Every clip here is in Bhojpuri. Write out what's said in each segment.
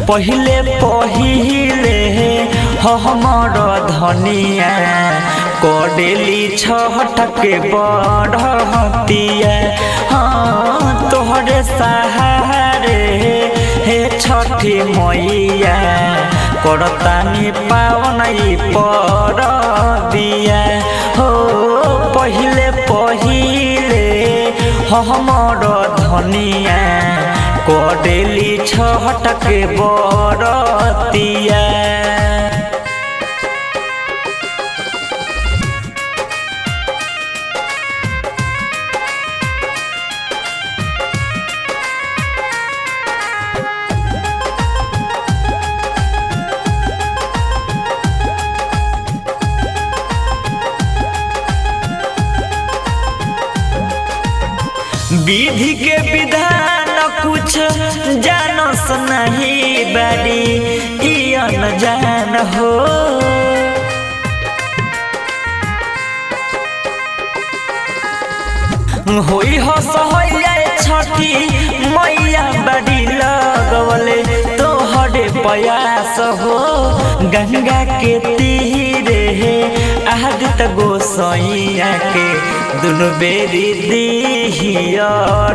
पहिले पहिले हमर धनिया करेली छठ के बढ़तिया। हाँ तोहरे सहारे हे छठी मैया करतानी पावन परबिया। हो पहिले पहिले हमर धनिया करेली छठ के बरतिया। विधि के विधान कुछ जानस नहीं बारी ई अनजान हो। होई हो सहैया छठी मैया बड़ी लगवले तोहरे प्रयास हो। गंगा के तीरे आदित गोसैया के दुनु बेरी दिहिया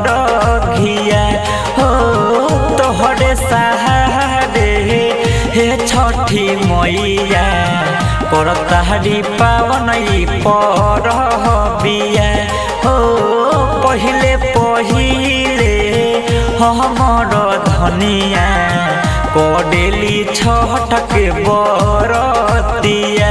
रघिया। हो तोहरे सहारे हे छठी मैया करतारी पावन परबिया। हो पहिले पहिले हमर धनिया करेली छठ के बरतिया।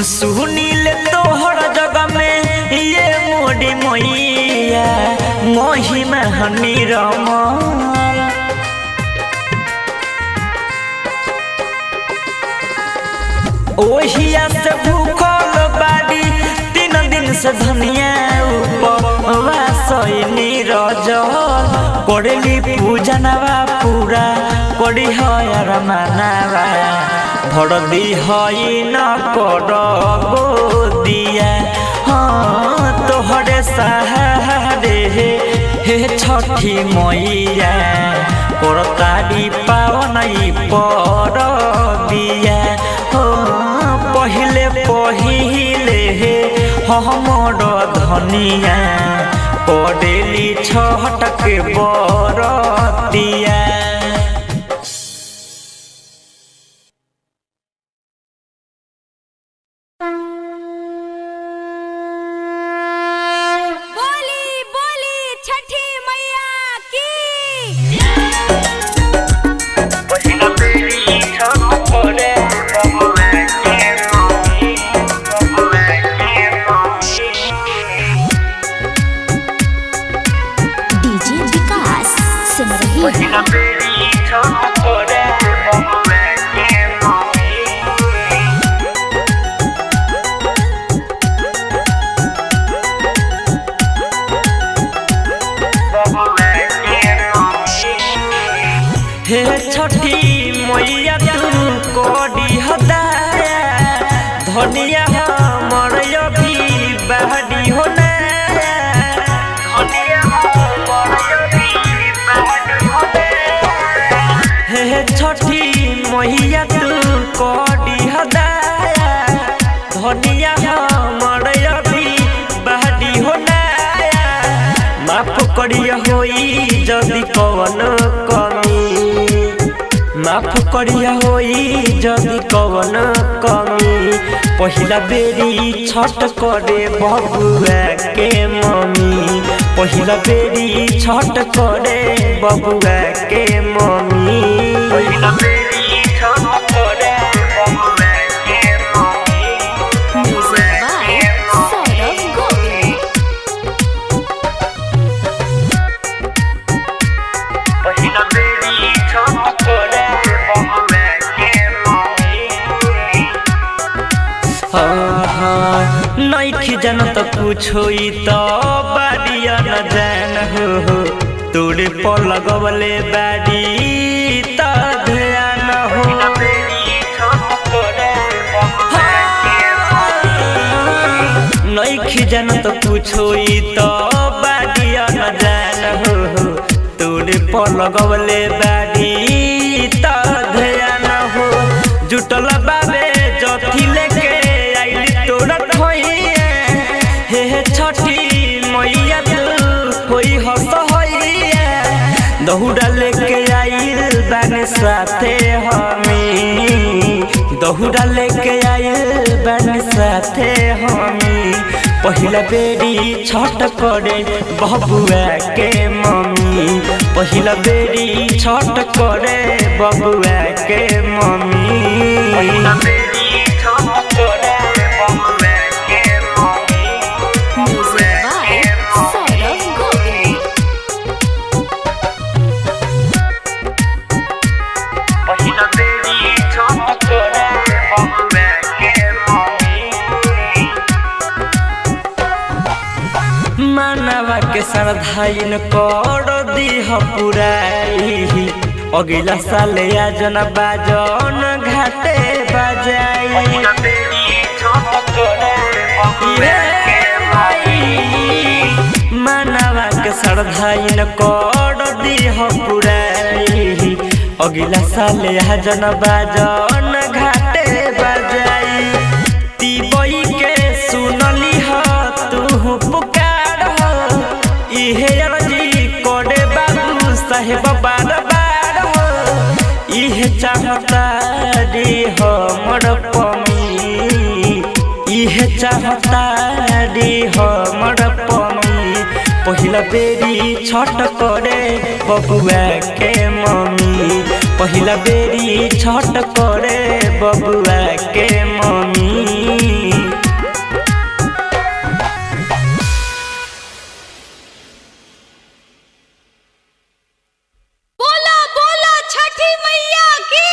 सुनील तोहर जग में ये मोरी मैया महिमा निरमल। ओहिया से भूखल बाड़ी 3 दिन से धनिया उपवास निरजल। करेली पूजनवा पूरा करी हर मानवा भरदी हई न कर गोदिया। हाँ तोहरे सहारे हे छठी मैया करतारी पावन परबिया। हो पहिले पहिले हमर धनिया करेली छठ के बरतिया। बोली बोली छठी मैया की। डीजे विकास सुन रही है। हे छठी मैया तू करी हदाया धनिया हमर अभी बाहरी हो ना। हे छठी मैया तू करी हदाया धनिया हमर अभी बाहरी हो ना। माफ करिया होई जदि कवन कमी, माफ करिया होई जदि कवन कमी। पहिला बेरी छठ करे बबुआ के मम्मी, पहिला बेरी छठ करे बबुआ के मम्मी। पहिला बेरी छठ करे बबुआ के mummy. Music by Saurabh Govind. पहिला बेरी छठ करे बबुआ के मम्मी। नइखी जनत कुछो ई तो बाडिया न जान हो तोरे पर लगवले बाडी त ध्यान हो। नइखी जानत कुछो ई तो बाडिया न जान हो तोरे पर लगवले बाडी त ध्यान हो। जुटल बाबे जथी लेके आइली तोरा ठइए हे हे छठी मैया तू होई हस होइए दहुड़ा लेके आइल बाने साथे हमी दहुड़ा लेके आइल बाने साथे हमी। पहिला बेरी छठ करे बबुआ के मम्मी पहिला बेरी छठ करे बबुआ के mummy. Music by Saurav Govind. मानवा के श्रद्धाइन कर दीह पुराई अगिला साल आजन बाजन घाटे बजाई ये माई, मानवा के श्रद्धाइन कर दीह पुराई अगिला साल आजन बाजन घाटे बजाई। तिबई के सुनली ह तू पुकार हो इहे अर्जी करे बाबू साहेब बार बार हो इहे चाहता रे हमर पमी इहे चाहता रे हमर पमी। पहिला बेरी छठ करे बबुआ के मम्मी पहिला बेरी छठ करे बबुआ के मम्मी। बोला बोला छठी मैया की।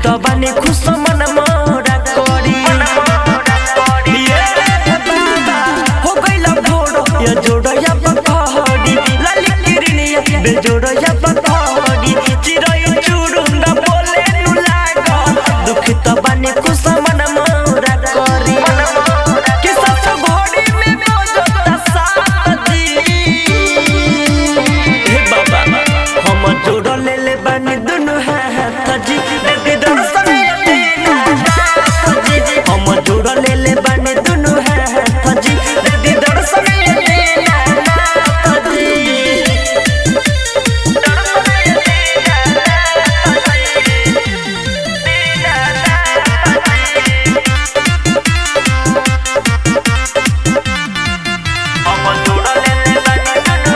त बानी खुश मन मोरा करी। ये बाबा हो गइल भोर या जोड़या पखड़ी लाली किरनिया बेजोड़या पखड़ी चिरई चुरुंगा बोले नु लाग। दुख त बानी खुश मन मोरा करी कि सस घोड़ी में बजता साथ जी। हे बाबा हम जोड़ ले ले बानी दुनु हाथ जी दे दर्शन देना जी। हम जोड़ ले ले बानी दुनु हाथ जी दे दर्शन देना जी। हम जोड़ ले ले बानी दुनु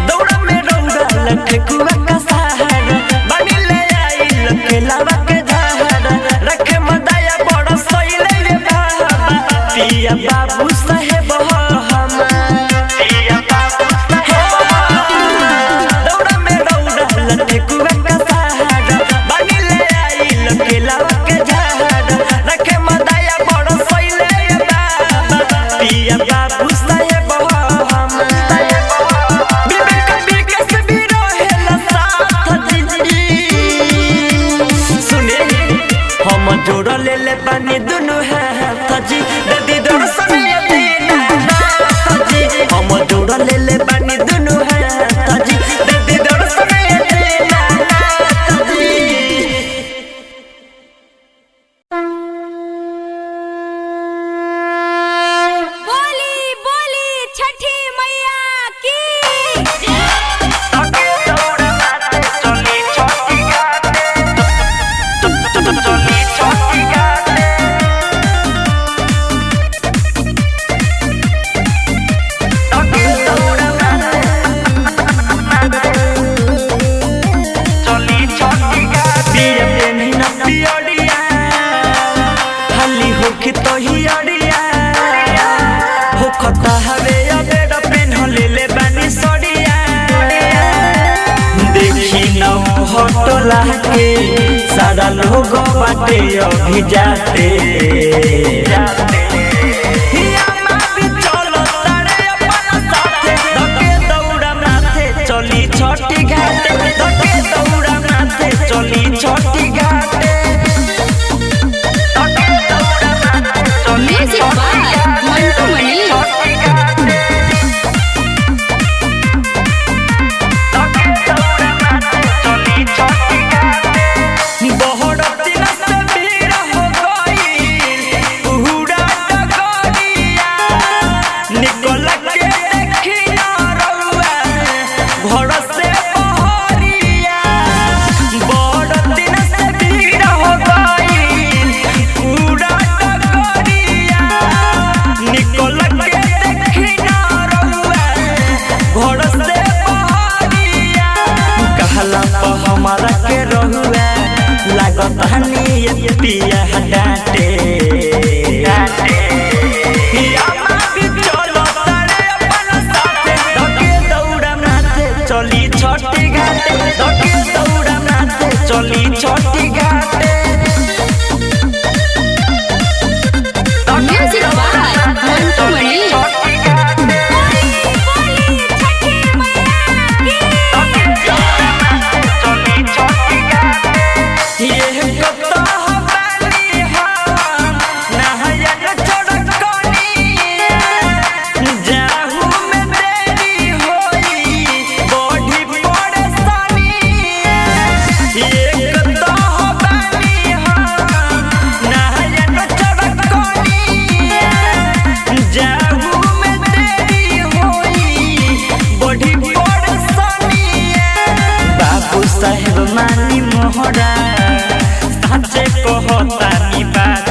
दौड़ा में रौदा लठकुआ का सहारा बनी ले आई लकेलावा के धारा रखे मदाया बड़ सैले रे बाबा पिया बाबू साहेब हो हम पिया बाबू साहेब दौड़ा में रौदा लठकुआ का सहारा बनी ले आई लकेलावा के धारा रखे मदाया बड़ सैले रे बाबा पिया बाबू साहेब हो हम। विवेक विकास भी रहेला साथ जी। सुने हम जोड़ ले ले बानी दुनु हाथ जी ददी दर्शन देना जी। हम जोड़ ले ले बानी दुनु हाथ जी ददी दर्शन देना जी। बोली बोली छठी मैया की। पिया पेन्ही न पियरिया, हाली होखी तो हियरिया। होखता हवे अबेर पेन्ह लेले बानी सड़िया। देखी न हटला के सारा लोग बाटे अभी जाते। हिया मारी चलो तारे अपन साथे, धके दौड़ा माथे चली छठी घाटे। धके दौड़ा माथे चली छठी घाटे। धके दौड़ा माथे चली म्यूजिक बाय मंटू मणि। बहरती न से भीड़ हो गइल, पूरा डगरिया। निकल के देखी न रउआ, घर से बहरिया। बहरती न से भीड़ हो गइल, पूरा डगरिया। निकल के देखी न रउआ, घर से बहरिया। कहला पर हमारा के रहुआ लागत हनी ये पिया डांटे। हिया मारी चलो तारे अपन साथे, धके दौड़ा माथे चली छठी घाटे। धके दौड़ा माथे चली छठी घाटे। Music by Mantu Mani. बोली बोली छठी मैया की। ये कतो हवाली हम नहायन चढ़कनी, जाहू में देरी होई बढ़ी परेशानी। ये कतो हवाली हम नहायन चढ़कनी, जाहू में देरी होई बढ़ी परेशानी। बाबू साहेब मानी मोहरा साचे कहतानी बात।